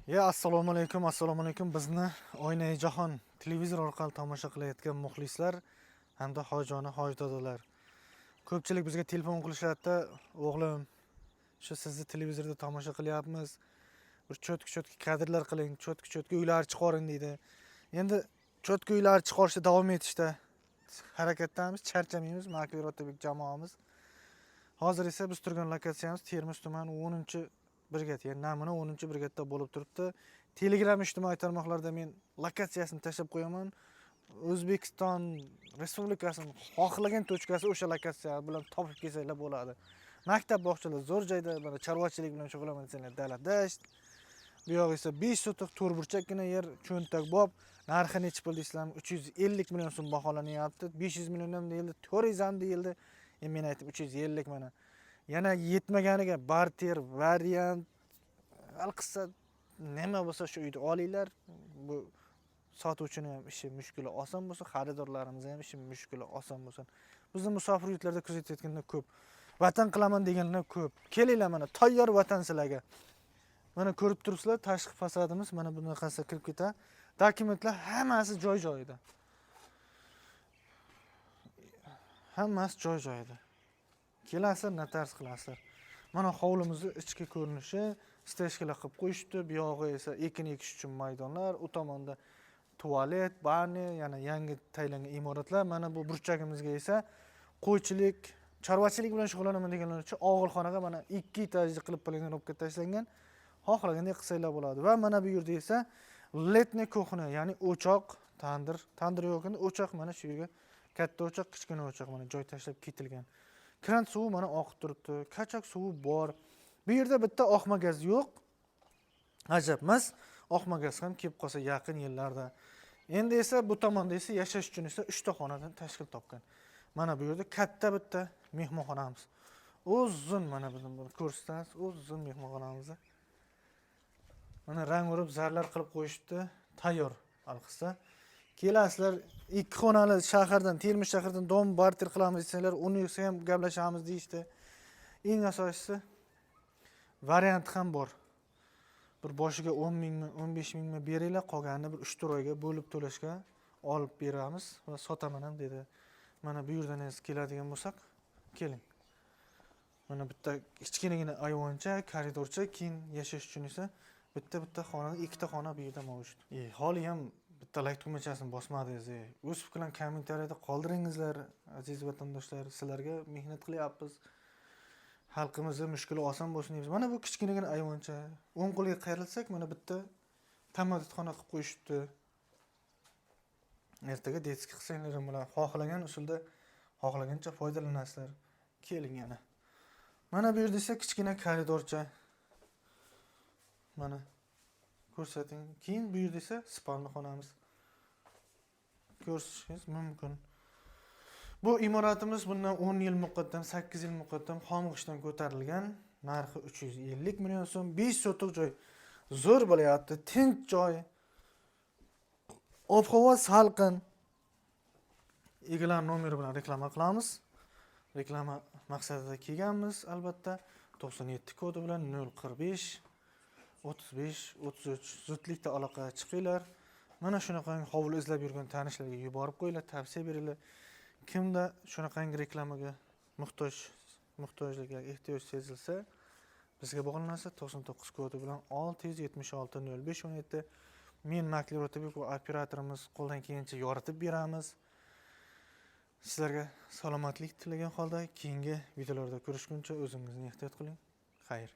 Ya, assalomu alaykum, assalomu alaykum. Bizni Oynai Jahon televizor orqali tomosha qilayotgan muxlislar hamda hojoni, hoji dodalar. Ko'pchilik bizga telefon qilishadida, o'g'lim, shu sizni televizorda tomosha qilyapmiz. Bir чётко чётко kadrlar qiling, чётко чётко uylar chiqaring deydi. Endi чётко uylar chiqarishda davom etishda harakatdamiz, charchamaymiz, Makler Otabek jamoamiz. Hozir esa biz turgan lokatsiyamiz Termiz tumani 10-brigad, ya'ni namuna 10-brigadda bo'lib turibdi. Telegram ijtimoiy tarmoqlarda men lokatsiyasini tashlab qo'yaman. O'zbekiston Respublikasining xohlagan точка si o'sha lokatsiya bilan topib kelsanglar bo'ladi. Maktab, bog'chalar zo'r joyda, mana chorvachilik bilan shug'ullanaman desanglar, dala dasht. Bu yoq esa 5 sotix to'rtburchakkina yer, cho'ntak bob. Narxi nechi pul deysizlarmi? 350 million so'm baholanyapti. 500 million ham deyildi, 400 ham deyildi. Endi men aytdim 350 mana. Yana yetmaganiga barter variant, alqissa nima bo'lsa shu uyni olinglar. Bu sotuvchini ham ishi mushkuli oson bo'lsin, xaridorlarimizni ham ishi mushkuli oson bo'lsin. Bizni musofir yurtlarda kuzatayotganlar ko'p. Vatan qilaman deganlar ko'p. Kelinglar, mana tayyor vatan sizlarga. Mana ko'rib turibsizlar, tashqi fasadimiz mana bunaqasi kirib ketadi. Dokumentlar hammasi joy-joyida. Hammasi joy-joyida. Kelasizlar, notarius qilasizlar. Mana hovlimizni ichki ko'rinishi, стежка lar qilib qo'yishibdi. Bu yog'i esa ekin ekish uchun maydonlar, u tomonda tualet, баня, yana yangi tayinlangan imoratlar. Mana bu burchagimizga esa qo'ychilik, chorvachilik bilan shug'ullanaman deganlar uchun og'ilxonaga mana 2 etajli qilib планировка tashlangan. Xohlagandek qilsanglar bo'ladi. Va mana bu yerda esa летний кухня, ya'ni o'choq, tandir, tandir yo'q endi o'choq, mana shu yerga katta o'choq, kichkina o'choq mana joy tashlab ketilgan. Kran suvi mana oqib turibdi, качок suvi bor. Bu yerda bitta oqma gaz yo'q. Ajab emas, oqma gaz ham kelib qolsa yaqin yillarda. Endi esa bu tomonda esa yashash uchun esa 3 ta xonadan tashkil topgan. Mana bu yerda katta bitta mehmonxonamiz. Uzun, mana buni ko'rsatamiz, uzun mehmonxonamizni. Mana rang urib, zarlar qilib qo'yishibdi, tayyor alqissa. Kelasizlar, 2 xonali shahardan, Termiz shahridan дом barter qilamiz desanglar, unisi ham gaplashamiz deyishdi. Eng asosiysi variant ham bor. Bir boshiga 10 mingmi, 15 mingmi beringlar, qolganini bir 3-4 oyga bo'lib to'lashga olib beramiz va sotaman ham dedi. Mana bu yerdan esa keladigan bo'lsak, keling. Mana bitta kichkinagina ayvoncha, koridorcha, keyin yashash uchun esa bitta-bitta xona, ikkita xona bu yerda mavjud. Holi ham bitta layk tugmachasini bosmadingiz. O'z fikrlaringizni kommentariyada qoldiringizlar, aziz vatandoshlar. Sizlarga mehnat qilyapmiz. Xalqimizni mushkuli oson bo'lsin deymiz. Mana bu kichkinagina ayvoncha. O'ng qo'lga qayrilsak, mana bitta tamadduxona qilib qo'yishibdi. Ertaga детский qilsanglar ham bo'ladi. Xohlagan usulda xohlagancha foydalanasizlar. Keling yana. Mana bu yerda esa kichkina koridorcha. Mana ko'rsating. Keyin bu yerda esa спальный xonamiz. Ko'rishingiz mumkin. Bu imoratimiz bundan 10 yil muqaddam, 8 yil muqaddam xom g'ishtdan ko'tarilgan. Narxi 350 million so'm, 5 sotix joy. Zo'r bo'layapti, tinch joy. Ob-havo salqin. Egalar nomeri bilan reklama qilamiz. Reklama maqsadida kelganmiz albatta. 97 kodi bilan 045 35 33 zudlikda aloqaga chiqinglar. Mana shunaqangi hovli izlab yurgan tanishlarga yuborib qo'yinglar, tavsiya beringlar. Kimda shunaqangi reklamaga muhtojlik yoki ehtiyoj sezilsa, bizga bog'lansa 99 kodi bilan 676 05 17. Men Makler Otabek va operatorimiz qo'ldan kelgancha yoritib beramiz. Sizlarga salomatlik tilagan holda keyingi videolarda ko'rishguncha o'zingizni ehtiyot qiling. Xayr.